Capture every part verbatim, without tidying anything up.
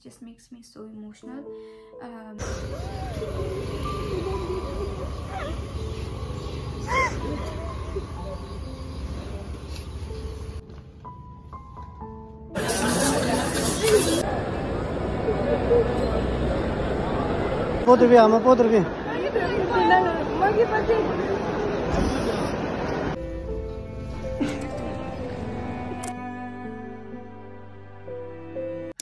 Just makes me so emotional. Um, Poder ver, ama poder ver.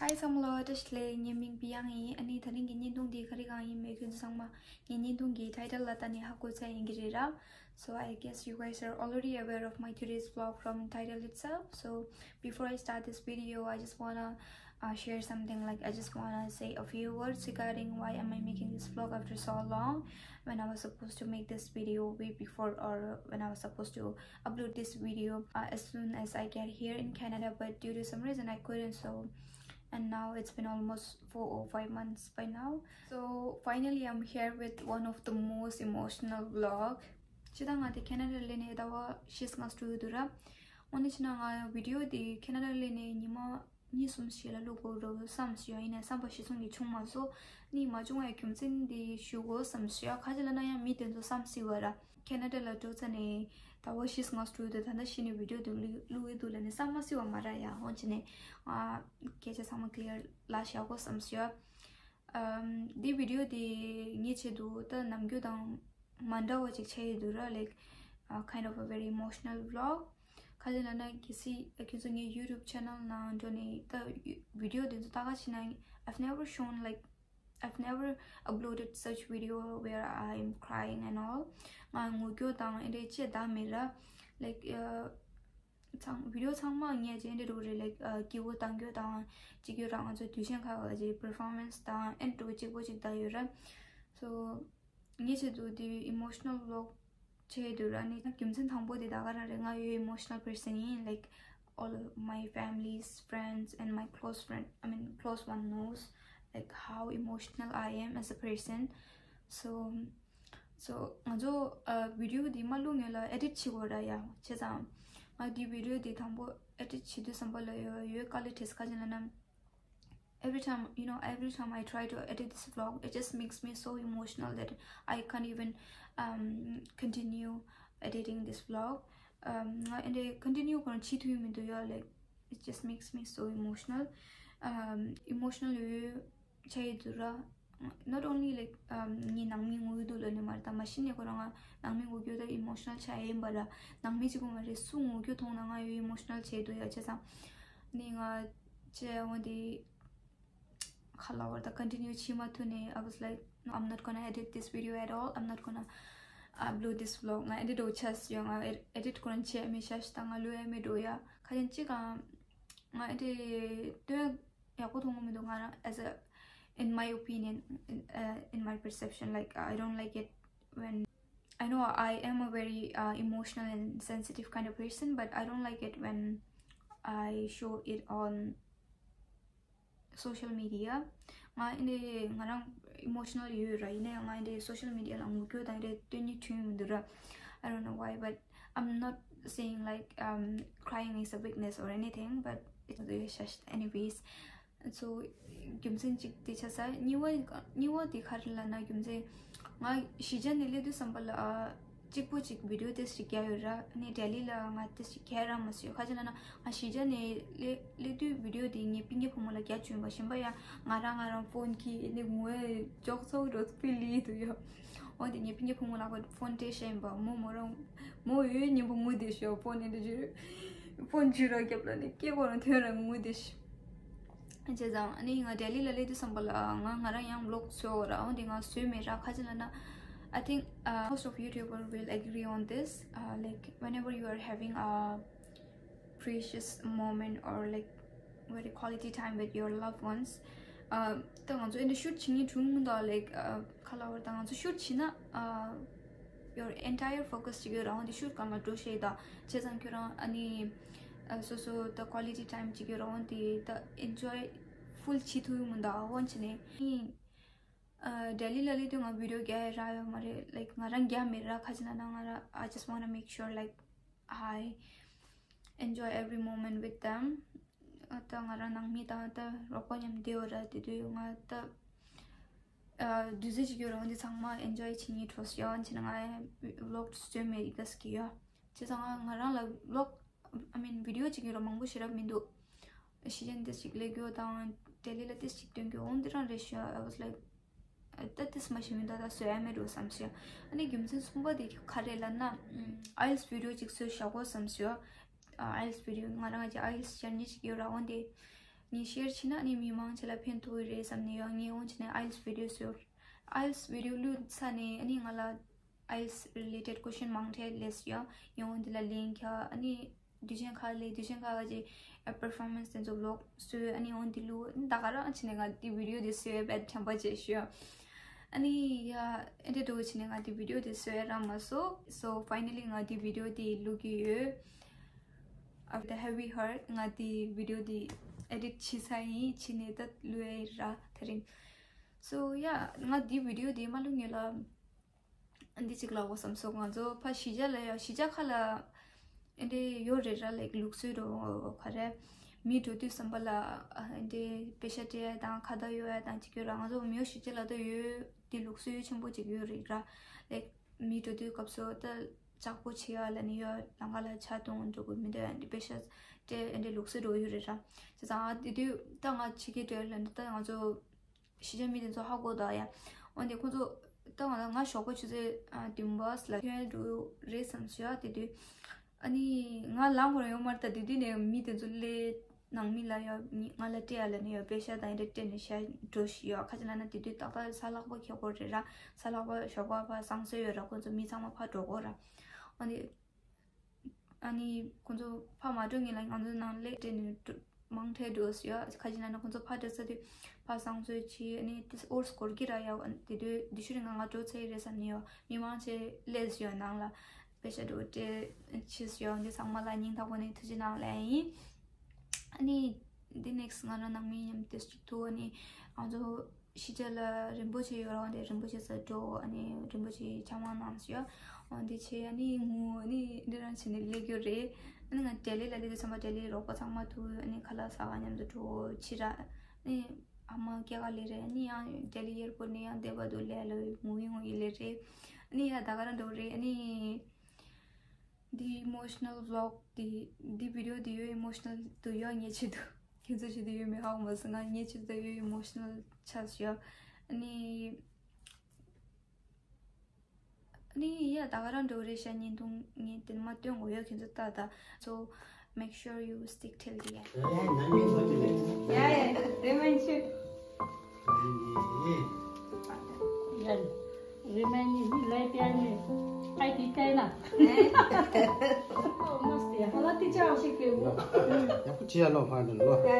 Hi, Samlo, just like, ཉེ་མིང་པི་ཡང་ཡིན། ཨ་ནི་ད་རིང་གི་བརྙན་ཐུང་འདི་ག་རེ་གང་ཡིན་མེད་ཁྱོད་ཚོ་ཚང་མ་ངའི་བརྙན་ཐུང་གི་title ལ་ལྟ་ནས་ཧ་གོ་ཚར་ཡིན་གྱི་རེད་ར། So I guess you guys are already aware of my today's vlog from title itself. So before I start this video, I just wanna uh, share something. Like, I just wanna say a few words regarding why am I making this vlog after so long. When I was supposed to make this video way before, or when I was supposed to upload this video uh, as soon as I get here in Canada, but due to some reason I couldn't. So, and now it's been almost four or five months by now. So finally, I'm here with one of the most emotional vlog. སྤྱིར་བཏང་ང་དེ་ཁེ་ན་ཌ་སླེབས་ནས་ཟླ་བ་བཞི་ལྔ་འགྲོ་གི་འདུག་ར། དངོས་གནས་བྱས་ན་ང་བི་ཌི་ཡོ་དེ་ཁེ་ན་ཌ་སླེབས་ནས་ཉི་མ་གཉིས་གསུམ་ཞིག་ལ་བླུག་དགོས་འགྲོ་བསམ་སོང་། ཡིན་ནའི་བསམ་པ་གཞི་བཟུང་གི་བྱུང་མ་སོང་། ནི་མ་བྱུང་བའི་རྒྱུ་མཚན་དེ་ཞུ་དགོས་བསམ་སོང་། ག་ཅི་ལབ་ན་ཡང་མི་དེ་ཚོ་བསམ་སྲིད་པ་ར། ཁེ་ན་ཌ་ལ་འགྲོ་ཚར་ནས་ཟླ་བ་བཞི་ལྔ་འགྲོ་གི་འདུག་ད་ལྟ་གཞི་ནས་བི་ཌི་ཡོ་དེ་བླུག་བླུག་གི་འདུག་ལབ་ནས་བསམ་མ་སྲིད་པ་མ་ར་ཡ། འོན་ཀྱང་ནི་ང་སྐད་ཆ་ཚང་མ་ཀི་ལི་ཡར་ལ་བཞག་དགོས་བསམ་སོང་། ཨམ། འདི་བི་ཌི་ཡོ་དེ་ངའི་ཆེད་དུ་ད་ནམ་རྒྱུན་དང་མ་འདྲ་བ་ཅིག་ཆགས་ཡོད་འདུག་ར། Like, uh, kind of a very emotional vlog. ག་ཅི་ལབ་ན་གལ་སྲིད་ཁྱོད་ཚོ་ངའི་ཡུ་ཊུབ་ཆེ་ནལ་ནང་འགྲོ་ནས་ད་བི་ཌི་ཡོ་དེ་ཚོ་ལྟ་ག་ཕྱིན་ན། I've never shown, like, I've never uploaded such video where I'm crying and all. ང་ངུ་རྒྱུ་དང་ཨེ་འདྲ་ཅི་ད་མེད་ར། Like, uh, ཚང་བི་ཌི་ཡོ་ཚང་མ་ངས་ཅི་འདྲ་རུ་རེད། Like, uh, སྐྱིད་པོ་གཏང་རྒྱུ་དང་ཅིག་ཡོད་ར། ང་ཚོ་དུས་ཆེན་ཁག་ལ་ཅིག་པར་ཕོར་མན་སི་དང་ཨེ་འདྲ་གཅིག་པོ་ཅིག་ད་ཡོད་ར། So ངའི་ཆེད་དུ་དེ་ཨི་མོ་ཤི་ནལ་བི་ལོག་བྱས་འདུག་ར། ནི་རྒྱུ་མཚན་དང་པོ་དེ་ད་ག་རང་རེད། ང་ཡོད་ཨི་མོ་ཤི་ནལ་པར་སན་ཡིན། Like, all of my family's friends and my close friend, I mean, close one knows, like, how emotional I am as a person. So, so ང་ཚོ་ཨ་བི་ཌི་ཡོ་འདི་མ་བླུག་སྔོན་ལ་ཨེ་ཌིཊ་བྱེད་དགོས་ར་ཡ། བྱས་ཙང་ང་འདི་བི་ཌི་ཡོ་འདི་དང་པོ་ཨེ་ཌིཊ་བྱེད་དུས་ཙམ་པ་ལ་ཡོད་ཡོད་དཀའ་ལས་འཕྲད་ས་ག་ཅི་ལབ་ན། Every time, you know, every time I try to edit this vlog, it just makes me so emotional that I can't even, um, continue editing this vlog. Um, ང་ཨེ་འདྲ་ཀོན་ཊི་ནིའུ་ཁོ་རང་བྱེད་ཐུབ་ཀྱི་མི་འདུག་ཡ། Like, it just makes me so emotional. Um, emotional ཡོད་ཆགས་ཡོད་འདུག་ར། Not only, like, um, ངའི་ནང་མི་ངུ་གི་འདུག་ལབ་ནས་མ་རེད། ད་མ་གཞི་ནས་ཁོ་རང་ང་ནང་མི་ངུ་རྒྱུ་ད་ཨི་མོ་ཤི་ནལ་ཆགས་ཡིན་པ་ར། ནང་མི་གཅིག་པོ་མ་རེད། སུ་ངུ་རྒྱུ་མཐོང་ན་ང་ཡོད་ཨི་མོ་ཤི་ནལ་ཆགས་འདུག་ཡ། བྱས་ཙང་ནི་ང་ཅེ་འོ་དེ་ཁ་ལ་བར་ད་ཀོན་ཊི་ནིའུ་བྱེད་མ་ཐུབ་ནས། I was like, "No, I'm not gonna edit this video at all. I'm not gonna upload this vlog." ང་ཨེ་ཌིཊ་འོ་ཆས་ཡོད། ང་ཨེ་ཌིཊ་ཁོ་རང་བྱས་མེད་ཤ་ཤ། ད་ང་ལོས་ཡ་མེད་འགྲོ་ཡ། ཁ་ཅན་གཅིག་གང་ང་ཨེ་འདྲ་སྟོན་ཡག་པོ་མཐོང་གི་མི་འདུག་ང་རང་as a, in my opinion, in, uh, in my perception, like, I don't like it when, I know I am a very, uh, emotional and sensitive kind of person, but I don't like it when I show it on social media. ང་ཨེ་འདྲ་ང་རང་ཨི་མོ་ཤི་ནལ་ཡོད་ར། ཡིན་ནའི་ང་ཨེ་འདྲ་སོ་ཤལ་མི་ཌི་ཡ་ལ་ངུ་རྒྱུ་དང་ཨེ་འདྲ་སྟོན་ཉིད་ཐུན་མི་འདུག་ར། I don't know why, but I'm not saying, like, um, crying is a weakness or anything, but it's just, anyways. So རྒྱུ་མཚན་གཅིག་དེ་ཆགས་ས། གཉིས་པ་གཉིས་པ་དེ་ག་རེ་ལབ་ན། རྒྱུ་མཚན་ང་གཞིས་ཆགས་ནས་སླེབས་དུས་ཙམ་པ་ལ་ཨ་གཅིག་པོ་གཅིག་བི་ཌི་ཡོ་ཏོག་ཙམ་རྒྱག་ཡོད་ར། ནི་ལྡི་ལི་ལ་ང་ཏོག་ཙམ་རྒྱག་རག་མ་སོང་། ག་ཅི་ལབ་ན་ང་གཞིས་ཆགས་ནས་སླེབས་སླེབས་དུས་བི་ཌི་ཡོ་དེ་ངའི་སྤུན་ཀྱག་བུ་མོ་ལ་རྒྱག་བཅུག་ཡིན་པ། གཞན་པ་ཡང་ང་རང་ང་རང་ཕོན་གྱིས་ནི་ངུ་འེ་ཅོག་ཙོག་འགྲོ་ཕི་ལི་འདུག་ཡ། འོ་དེ་ངའི་སྤུན་ཀྱག་བུ་མོ་ལ་ཕོན་སྤྲད་བཞག་ཡིན་པ། མོ་མོ་རང་མོ་ཡོད་སྙིང་པོ་ངུ་བསྡད་ཤག་ཕོན་ནི་འདི་བརྗོད། ཕོན་བརྗོད་ར་རྒྱབ་ལ་ནི་སྐད་ཁོ་རང་ཐོན་ར་ངུ་བསྡད་ཤག་བྱས་ཙང་ཨ་ནི་ང་ལྡི་ལི་ལ་སླེབས་དུས་ཙམ་པ་ལ་ང་ང་རང་ཡང་བི་ལོག་བཟོས་ཡོད་ར། འོ་དེ་ང་བཟོས་མེད་ར། ག་ཅི་ལབ་ན། I think, uh, most of YouTuber will agree on this. Uh, like, whenever you are having a precious moment or, like, very quality time with your loved ones, uh, ད་ང་ཚོ་ཨེ་འདྲ་ཤུཊ་བྱེད་མཁན་བྱུང་ད། Like, uh, ཁ་ལ་བར་ད་ང་ཚོ་ཤུཊ་བྱེད་ན། Uh, your entire focus ཅིག་ཡོད་ར། འོ་དེ་ཤུཊ་སྒང་ལ་འགྲོ་ཤེས་ད། བྱས་ཙང་ཁྱོད་རང་ཨ་ནི་ཨ་སོ་སོ་ད་ཀོ་ལི་ཊི་ཊའིམ་ཅིག་ཡོད་ར། འོ་དེ་ད་ཨེན་ཇོའི་ཕུལ་བྱེད་ཐུབ་ཡོད་མི་འདུག་འོ་བྱས་ནས་ཨ་ལྡི་ལི་ལ་སླེབས་དུས་ང་བི་ཌི་ཡོ་རྒྱག་ཡ་རག་ཡོད་མ་རེད། Like, ང་རང་རྒྱག་མེད་ར། ག་ཅི་ལབ་ན་ང་རང་I just wanna make sure, like, I enjoy every moment with them. ཨ་ད་ང་རང་ནང་མི་དང་ད་རོགས་པ་མཉམ་བསྡད་ཡོད་ར། དེ་དུས་ང་ད་ཨ་དུས་ཚོད་ཅིག་ཡོད་ར། འོན་ཏེ་ཚང་མ་ཨེན་ཇོའི་བྱེད་མཁན་འགྲོ་སོང་ཡ། འོན་ཏེ་ང་ཡ་ཝི་ལོག་བཟོས་མེད་ཡི་ག་སྐྱིད་ཡ། བྱས་ཙང་ང་ང་རང་ལ་ཝི་ལོག I mean video ཅིག་ཡོད་ར། མང་པོ་ཞེ་དྲག་མི་འདུག་ཤི་ཅན་ཏིས་ཅིག་ལས་རྒྱུ་དང་ཏེ་ལི་ལ་ཏིས་ཅིག་སྟོན་རྒྱུ་འོང་འདི་རང་རེད་ཤག I was like ད་ཏིས་མ་ཤི་མི་འདུག་ད་བཟོ་ཡ་མེད་འགྲོ་བསམ་ཤག་ཨ་ནི་རྒྱུ་མཚན་གསུམ་པ་དེ་ག་རེ་ལབ་ན་ཨའི་ལི་སི་བི་ཌི་ཡོ་ཅིག་བཟོས་བཞག་གོ་བསམ་ཤག་ཨའི་ལི་སི་བི་ཌི་ཡོ་ང་རང་གི་ཨའི་ལི་སི་ཤར་ཉེ་ཅིག་ཡོད་ར། འོན་ཏེ་ངས་ཤེར་བྱས་ན་ཨ་ནི་མི་མང་ཆེ་ལ་ཕན་ཐོགས་ཀྱི་རེད་བསམ་ནས་ཡོད། ངས་འོང་བྱས་ནས་ཨའི་ལི་སི་བི་ཌི་ཡོ་བཟོས། ཨའི་ལི་སི་བི་ཌི་ཡོ་བླུགས་ཚར་ནས་ཨ་ནི་ང་ལ་ཨའི་ལི་སི་རི་ལེ་ཊེཌ་ཀོ་ཤན་མང་ཐལ་ལས་ཡ། ཡང་འོ་འདི་ལ་ལན་རྒྱག་ཨ་ནི་དུས་ཆེན་ཁག་ལས་དུས་ཆེན་ཁག་གི་པར་ཕོར་མན་སི་དེ་ཚོ་ཝི་ལོག་བཟོས། ཨ་ནི་འོ་འདི་བླུགས། ད་ག་རང་བྱས་ནས་ང་འདི་བི་ཌི་ཡོ་འདི་བཟོས་ཡོད་པས་དྲན་པ་བརྗེད་ཤག་ཨ་ནི་ཡ་ཨེ་འདྲ་འགྲོ་བྱས་ནས་ང་འདི་བི་ཌི་ཡོ་འདི་བཟོས་རག་མ་སོང་། So finally ང་འདི་བི་ཌི་ཡོ་འདི་བླུག་གི་ཡོད། After heavy heart ང་འདི་བི་ཌི་ཡོ་འདི་ཨེ་ཌིཊ་བྱས་ཚར་ཡིན། བྱས་ནས་ད་བླུག་ཡ་ཡིན་ར་དེ་རིང་། So yeah ང་འདི་བི་ཌི་ཡོ་འདི་མ་བླུག་སྔོན་ལ་འདི་གཅིག་ལབ་དགོས་བསམ་སོང་། ང་ཚོ་ཕ་གཞིས་ཆགས་ལ་ཡ་གཞིས་ཆགས་ཁག་ལ་ཨེ་འདྲ་ཡོད་རེད་ར། ལའིཀ་ལུགས་སྲོལ་རོ་ག་རེ་མི་འགྲོ་དུས་ཙམ་པ་ལ་ཨ་ཨེ་འདྲ་པེ་ཤ་སྤྲད་ཡ་དང་ཁ་བརྡ་ཡོད་ཡ་དང་གཅིག་ཡོད་ར། ང་ཚོ་མི་ཡོད་གཞིས་ཆགས་ལ་ད་ཡོད་འདི་ལུགས་སྲོལ་ཆེན་པོ་གཅིག་ཡོད་རེད་ར། ལའིཀ་མི་འགྲོ་དུས་སྐབས་སུ་ད་ལྕགས་པོ་བྱེད་ཡ་ལ་ནི་ཡོད། ལམ་ཁ་ལ་ཇ་འཐུང་འགྲོ་དགོས་མི་འདུག་ཨེ་འདྲ་པེ་ཤ་སྤྲད་ཨེ་འདྲ་ལུགས་སྲོལ་རོ་ཡོད་རེད་ར། བྱས་ཙང་ཨ་དེ་དུས་ད་ང་ཕྱི་རྒྱལ་འགྲོ་ཡ་ལ་ནི་ད་ང་ཚོ་གཞིས་ཆགས་མི་དེ་ཚོ་ཧ་གོ་ད་ཡ། འོན་ཏེ་ཁོང་ཚོ་ད་ང་ང་ཞོགས་པ་ཆུ་ཚོད་ཨ་བདུན་པ་ལ་ཐོན་འགྲོ་རེད་བསམ་ཞུ་ཡ། དེ་དུས་ཨ་ནི་ང་ལངས་ཁོ་རང་ཡོད་མ་རེད། ད་དེ་དུས་ནས་མི་དེ་ཚོ་སླེབས་ནང་མི་ལ་ཡ་ང་ལ་སྤྲད་ཡ་ལ་ནི་ཡ་པེ་ཤ་དང་ཨེ་འདྲ་སྤྲད་ནས་ཤ་འགྲོ་ཞུ་ཡ། ཁ་ཅིག་ལ་ན་དེ་དུས་ཏག་ཏག་གཟའ་ལྷག་པ་ཁེལ་གོ་རེད་ར། གཟའ་ལྷག་པ་ཞོགས་པ་ཕར་བསང་གསོལ་ཡོད་ར། ཁོང་ཚོ་མི་ཚང་མ་ཕར་འགྲོ་གོ་ར། འོན་ཏེ། ཨ་ནི་ཁོང་ཚོ་ཕར་མ་འགྲོ་སྔོན་ལ་ང་ཚོ་ནང་སླེབས་སྤྲད་ནས་འགྲོ་མང་ཐལ་འགྲོ་ཟེར་ཡ། ཁ་ཅིག་ན་ན་ཁོང་ཚོ་ཕར་འགྲོ་ས་དུས་ཕར་བསང་གསོལ་བྱས། ཨ་ནི་དེ་འོར་སྐོར་གྱི་ར་ཡ། དེ་དུས་དེ་ཤུ་རིང་ང་ང་འགྲོ་ཚར་ཡི་རེད་བསམ་ནས་ཡོད། མི་མང་ཆེ་སླེབས་ཡོད་ནང་ལ། པེ་ཤ་འགྲོ་སྤྲད་ཕྱིས་ཡོད། འདི་ཚང་མ་ལ་སྙིང་ཐག་པ་ནས་ཐུགས་རྗེ་གནང་ལབ་ཡིན། ཨ་ནི་འདི་ནེག་སི་ང་རང་ནང་མི་མཉམ་དུ་ཞིག་ཐུག་ཨ་ནི་ང་ཚོ་གཞིས་ཆགས་ལ་རིན་པོ་ཆེ་ཡོད་ར། འོན་ཏེ་རིན་པོ་ཆེ་སར་འགྲོ། ཨ་ནི་རིན་པོ་ཆེ་ཕྱག་དབང་གནང་ཞུ། འོན་ཏེ་ཆེ་ཨ་ནི་ངུ་ཨ་ནི་འདི་རང་བྱས་ནས་སླེབས་རྒྱུ་རེད། ཨ་ནི་ང་ལྡི་ལི་ལ་སླེབས་དུས་ཙམ་པ་ལྡི་ལི་རོགས་པ་ཚང་མ་ཐུག་ཨ་ནི་ཁ་ལག་ཟ་ག་མཉམ་དུ་འགྲོ་ཕྱིར་ར། ཨ་ནི་ཨ་མ་སྐྱེལ་ག་སླེབས་རེད། ཨ་ནི་ཡང་ལྡི་ལི་ཨེར་པོར་ནས་ཡང་བསྡད་པ་འདུག་ལས་ལོ་ངུ་ཡི་ངུ་ཡི་སླེབས་རེད། ཨ་ནི་ཡང་ད་ག་རང་འགྲོ་རེད། ཨ་ནི། འདི་emotional vlog འདི་འདི་video འདི་ཡོད་emotional དུ་ཡོད་ངེས་ཆེད་དུ། ཁྱེད་ཚོ་ཆེད་དུ་ཡོད་མེད་ཧ་གོ་མ་སོང་། ང་ངེས་ཆེད་དུ་ཡོད་emotional ཆགས་ཡོད། ཨ་ནི། ཨ་ནི་ཡ་ད་ག་རང་འགྲོ་རེད་ཤག་བརྙན་ཐུང་ངས་དེ་མ་སྟོན་དགོས་ཡོད་ཁྱེད་ཚོ་ལྟ་ད། So make sure you stick till the end. ཡ་ཡ་རེ་མན་ཆུ། ཡ། རེ་མན་ནི་ལས་པའི་ནི་ཨའི་དེ་བལྟས་ན། ཨོ་མོ་སི་ཧ་ལ་ཏི་ཅང་ཞིག་གི་ཡག་པོ་ཅི་ཡ་ལོ་ཕར་འདུག་ལོ། ཡ་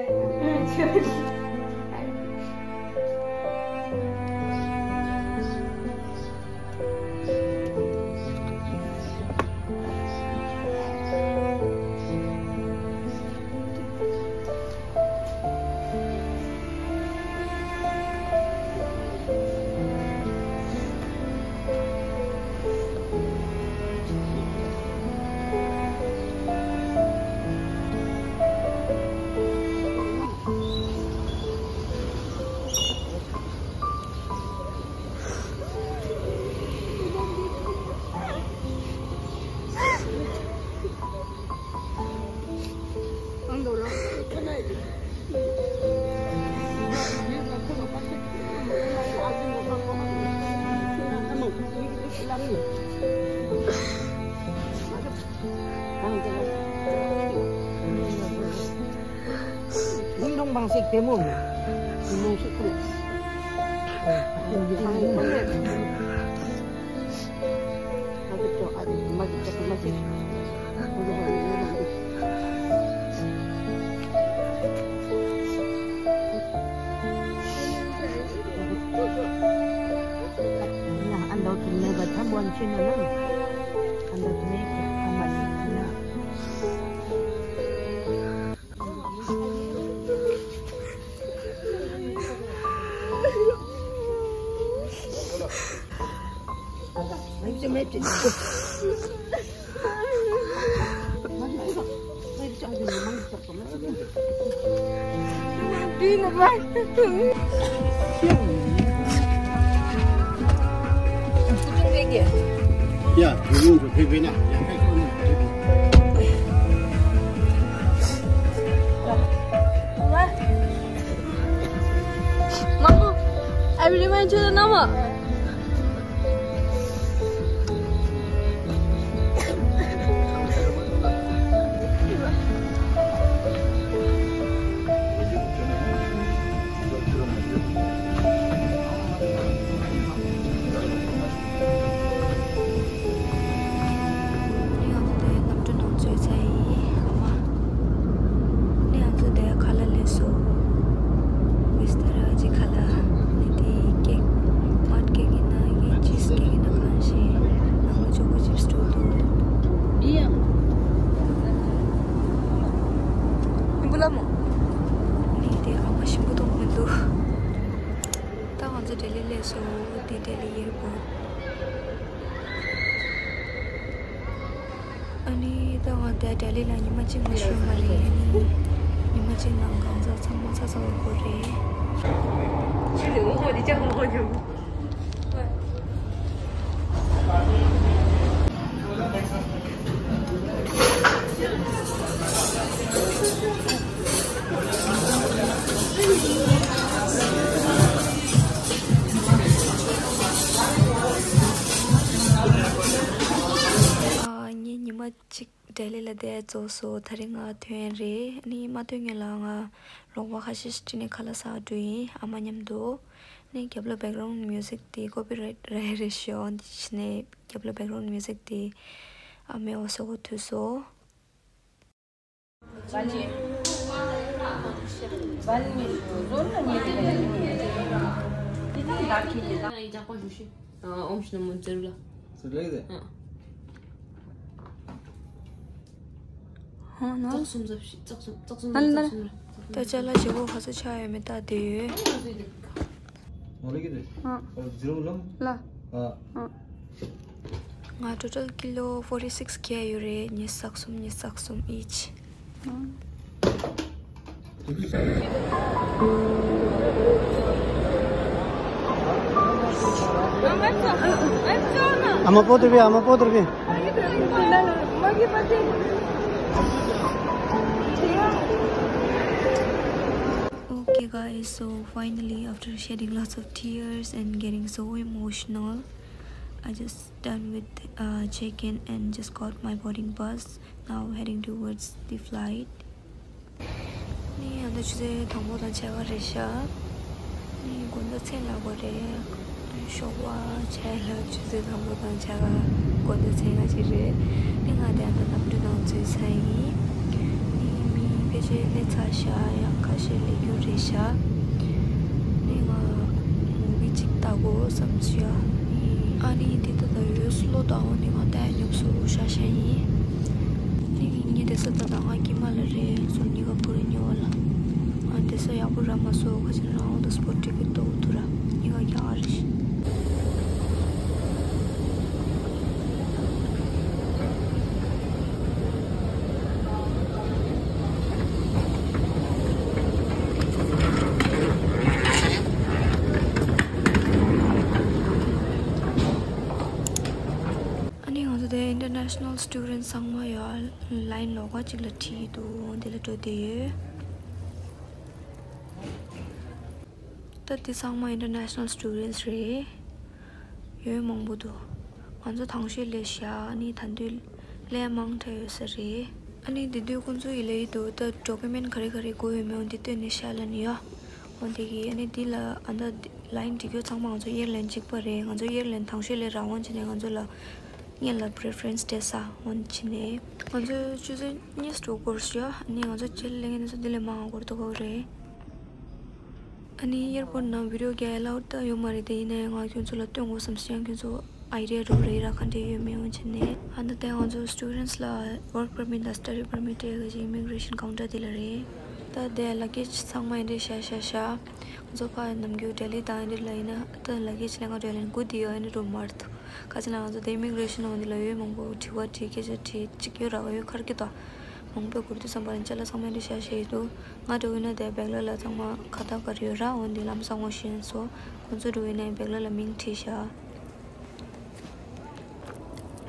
ཡ། Yeah, you want to pay me now? Yeah, pay for me. Mama, I will remind you the number. ང་ཚོ་དེ་གནམ་གྲུ་ནང་འཛུལ་ཚར་ཡིན། ཨ་མ། ནི་ང་ཚོ་དེ་ཁ་ལག་ལས་སོ། བིས་ཏ་ར་ཅིག་ཁ་ལག་ནི་དེ་ཀེག་མར་ཀེག་ཡིན་ན་ཡིན། ཅིས་ཀེག་ཡིན་ན་གང་ཞིག་ནང་ལ་ཅོ་ཀོ་ཅིབས་འགྲོ་འདུག་ཡིན་པ་ལ་མོ། ནི་དེ་ཨ་མ་ཞིམ་པོ་མཐོང་མི་འདུག་ད་ང་ཚོ་ལྡི་ལི་སླེབས་སོང་། འདི་ལྡི་ལི་ཨེར་པོར་ཊི། ཨ་ནི་ད་ང་འདི་ལྡི་ལི་ལ་ཉི་མ་གཅིག་མ་བཞུགས་མ་རེད། ཨ་ནི་ཉི་མ་གཅིག་ནང་གང་ཟག་ཚང་མ་ཚ་ཚ་འུར་འུར་རེད། ཨ། ངས་ཉི་མ་གཅིག་ལྡི་ལི་ལ་བསྡད་རྫོགས་སོང་། དེ་རིང་ང་ཐོན་རེད། ཨ་ནི་མ་ཐོན་སྔོན་ལ་ང་རོགས་པ་ཁ་ཤས་ཤིག་ཁྲིད་ནས་ཁ་ལག་ཟ་འགྲོ་ཡིན། ཨ་མ་མཉམ་དུ། ནི་རྒྱབ་ལ་བེག་རའུན་མིའུ་ཟིག་དེ་ཀོ་པི་རའེཊ་རེད་ཤག་འདི་བྱས་ནས་རྒྱབ་ལ་བེག་རའུན་མིའུ་ཟིག་དེ་ཨ་མའི་འོ་ཟོག་གོ་ཐུག་སོང་། ཧོ་ནོ། ཙག་གསུམ་ཙག་གསུམ་ཙག་གསུམ་ཙག་གསུམ་ནལ་ནལ། ཙག་གསུམ་རེད། ད་ཅ་ལག་བཞི་པོ་ག་ཚོད་ཆགས་ཡོད་མེད་ལྟ་བསྡད་ཡོད། ཨ། ཨ། ཛི་རོ་ལམ། ལ། ཨ། ཨ། ང་ཊོ་ཊལ་ཀི་ལོ་ཕོར་ཊི་སིགས་བརྒལ་ཡོད་རེད། ཉི་ཤུ་རྩ་གསུམ། ཉི་ཤུ་རྩ་གསུམ་ཨིཆ། ཨ། I'm a poor baby, I'm a poor baby. Okay, guys, so finally, after shedding lots of tears and getting so emotional, I just done with uh, check-in and just got my boarding pass. Now heading towards the flight. ནི་ཡང་ད་ཆུ་ཚོད་དང་པོ་དང་ཕྱེད་ཀ་རེད་ཤག་ནི་དགོང་དག་མཚན་ལ་གོ་རེད། ཞོགས་པ་ཆ་ལ་ཆུ་ཚོད་དང་པོ་དང་ཕྱེད་ཀ་དགོང་དག་མཚན་ལ་ཅིག་རེད། ནི་ང་དེ་ཡང་ད་གནམ་གྲུ་ནང་འཛུལ་ཚར་ཡིན། ནི་མི་ཕལ་ཆེར་སླེབས་ཚར་ཤག་ཡང་ཁ་ཤས་སླེབས་རྒྱུ་རེད་ཤག་ནི་ང་མུ་བི་ཅིག་ལྟ་དགོས་བསམ་སོང་ཡ། ཨ་ནི་འདི་ལྟ་ད་ཡོད་སློ་དང་འོ་ནི་ང་ལྟ་ཡ་ཉོབ་སོ་ཤ་ཤ་ཡིན། ནི་ངའི་བསྡད་ས་ད་ད་ང་དཀྱིལ་མ་ལ་རེད། ཟུར་གཉིས་ཀ་བོ་རེ་ཉོ་བ་ལ། ཨ་བསྡད་ས་ཡག་པོ་རག་མ་སོང་། ཁ་ཅིག་རང་འོ་ད་སྤོར་ཊི་ཀེཊ་ཏོག་ཐུ་ར་གཉིས་ཀ་རྒྱག་རེད། ཨ་ནི་ང་ཚོ་དེ་international students ཚང་མ་ཡ་ལའིན་ལོགས་ཀ་གཅིག་ལ་ཁྲིད་འདུག་དེ་ལ་འགྲོ་བསྡད་ཡོད། ད་དེ་ཚང་མ་international students རེད། ཡོད་མང་པོ་འདུག་ང་ཚོ་དང་ཤོས་ལས་བཞག་ནི་ད་དུང་ལས་མང་དྲགས་ཡོད་ས་རེད། ཨ་ནི་དེ་དུས་ཁོང་ཚོ་ཡི་ལས་ཡི་འདུག་ད་ཌོ་ཀུ་མེན་ག་རེ་ག་རེ་དགོས་ཡོད་མེད་འོང་དེ་སྟོན་ནས་བཞག་ལ་ནི་ཡ། འོང་དེ་གི་ཨ་ནི་དེ་ལ་ཨ་ད་ལའིན་འགྲིག་ཡོད་ཚང་མ་ང་ཚོ་ཨེར་ལན་གཅིག་པ་རེད། ང་ཚོ་ཨེར་ལན་དང་ཤོས་ལས་རག་འོང་བྱས་ནས་ང་ཚོ་ལ། སྔོན་ལ་པི་རི་ཕེ་རེན་སི་སྤྲད་ས་འོན་ཕྱིན་ནས། ང་ཚོས་ཆུ་ཚོད་གཉིས་འགྲོ་དགོས་ཤག་ཨ་ནི་ང་ཚོ་རྗེས་ལ་ལས་ངན་ཚོ་འདི་ལས་མང་བ་འགོར་དུ་གོ་རེད། ཨ་ནི་ཨེར་པོར་ཊི་ནང་བི་ཌི་ཡོ་རྒྱག་ཨེ་ལའུཌ་ད་ཡོད་མ་རེད། དེ་ཡིན་ནའི་ང་ཁྱོད་ཚོ་ལ་སྟོན་དགོས་བསམ་སོང་། ཡང་ཁྱོད་ཚོ་ཨའི་ཌི་ཡ་རུ་རེད་ར་ག་འདྲས་ཡོད་མེད་འོན་ཕྱིན་ནས། ཨ་ནི་ད་ང་ཚོ་སི་ཊུ་ཌེན་ཊི་ལ་ཝོརྐ་པར་མིཊ་དང་སི་ཊ་ཌི་པར་མིཊ་སྤྲད་གི་ཅིག་ཨི་མི་གི་རེ་ཤན་ཀའུན་ཊར་དེ་ལ་རེད། ད་དེ་ལ་གེ་ཇི་ཚང་མ་ཨེ་འདྲས་བཞག་བཞག་བཞག་ང་ཚོ་ཕ་ནམ་རྒྱུན་ལྡི་ལི་དང་ཨེ་འདྲས་ལ་ཡིན་ན་ད་ལ་གེ་ཇི་ལེན་ག་འགྲོ་ལེན་སྒུག་བསྡད་ཡོད་ཨེ་འདྲས་འགྲོ་མ་རེད། ཁ་ཅིག་ལ་ང་ཚོ་དེ་ཨི་མི་གི་རེ་ཤན་འོང་དེ་ལ་ཡོད་མང་པོ་དྲི་བ་དྲིས་སྐད་ཆ་དྲིས་གཅིག་ཡོད་ར་ག་ཡོད་ཁར་གི་དོ། མང་པོ་གུར་དུ་བསམ་པ་ནི་ཅ་ལག་ཚང་མ་འདི་བཞག་བཞག་ཡོད་དུ། ང་འགྲོ་ཡིན་ན་དེ་བེག་ལ་ལ་ཚང་མ་ཁ་བཏགས་ག་རེ་ཡོད་ར་འོན་ཏེ་ལམ་སང་ངོ་ཤེས་སོ། ཁོང་ཚོ་འགྲོ་ཡིན་ན་བེག་ལ་ལ་མིང་བྲིས་བཞག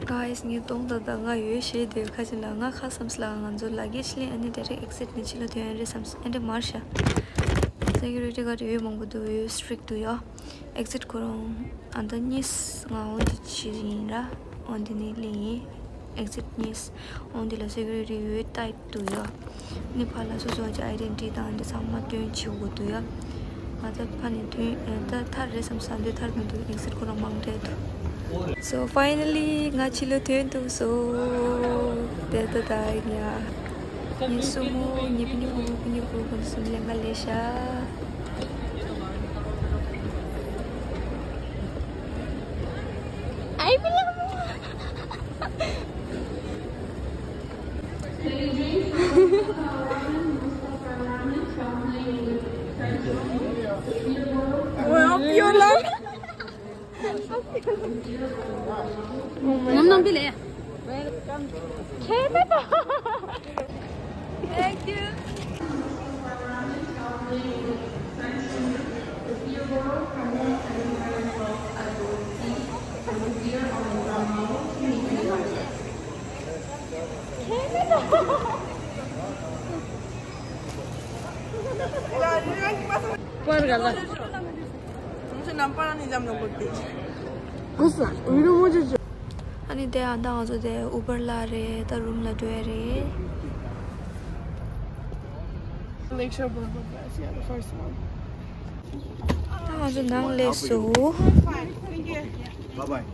Guys, ངས་གཏོང་ད་ད་ང་ཡོད་ཤེས་དེ་ཁ་ཅིག་ལ་ང་ཁ་བསམ་སི་ལ་ང་ཚོ་ལ་གེ་ཇི་ལེན་ཨ་ནི་direct exit ནས་ཕྱི་ལ་ཐོན་ཡ་རེད་བསམ་སི་ཨ་འདྲེ་མར་ཤ། Security guard ཡོད་མང་པོ་འདུག་ཡོད་strict འདུག་ཡ། Exit ཁོ་རང་ཨ་ད་གཉིས་ང་འོན་ཏེ་ཕྱི་ཡིན་ར། འོན་ཏེ་ནི་ལེན་ཡིན། Exit གཉིས། འོན་ཏེ་ལ་security ཡོད་tight འདུག་ཡ། ནི་ཕ་ལ་སོ་སོ་གྱི་identity དང་འདི་ཚང་མ་སྟོན་བྱེད་དགོས་འདུག་ཡ། ང་ད་ཕ་ནི་ཐོན་ད་ཐར་རེད་བསམ་ས་འདི་ཐར་མི་འདུག exit ཁོ་རང་མང་དྲགས་འདུག So finally ང་ཕྱི་ལ་ཐོན་འདུག so དེ་ད་ད་ཡིན་ཡ། ངའི་སྲུ་མོ་ངའི་ཕི་ཉི་ཕུ་ཕི་ཉི་ཕུ་ཁོ་ཚོ་གསུམ་ལས་ང་ལས་ཤ། I belong. Well, you love. Ngam nam bile. Canada. Thank you. ཨ་ནི་དེ་ཨ་ད་ང་ཚོ་དེ་Uber ལ་རེད་ད་room ལ་འགྲོ་ཡ་རེད། Lakeshore Boulevard, yeah, the first one. ད་ང་ཚོ་ནང་སླེབས་སོང་། Bye bye.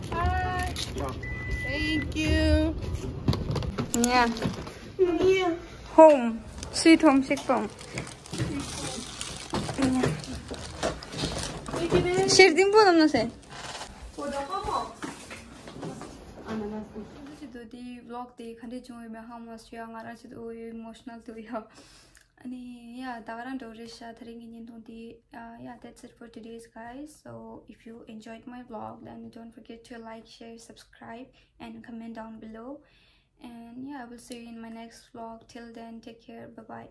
Thank you. Yeah. Home. Sweet home, sick home. ཤེར་ཏིང་པོ་ནམ་ན་སེ། ང་རང་ཆེད་དུ་དེའི་vlog དེ་ག་འདྲས་བྱུང་ཡོད་མེད་ཧ་མ་སོ་ཡ། ང་རང་ཆེད་དུ་ཨོ་ཡོད་emotional དུ་ཡ། ཨ་ནི་ཡ་ད་ག་རང་འགྲོ་རེད་ཤག་ད་རིང་གི་བརྙན་ཐུང་དེ། Uh, yeah, that's it for today's guys. So if you enjoyed my vlog, then don't forget to like, share, subscribe, and comment down below. And yeah, I will see you in my next vlog. Till then, take care. Bye bye.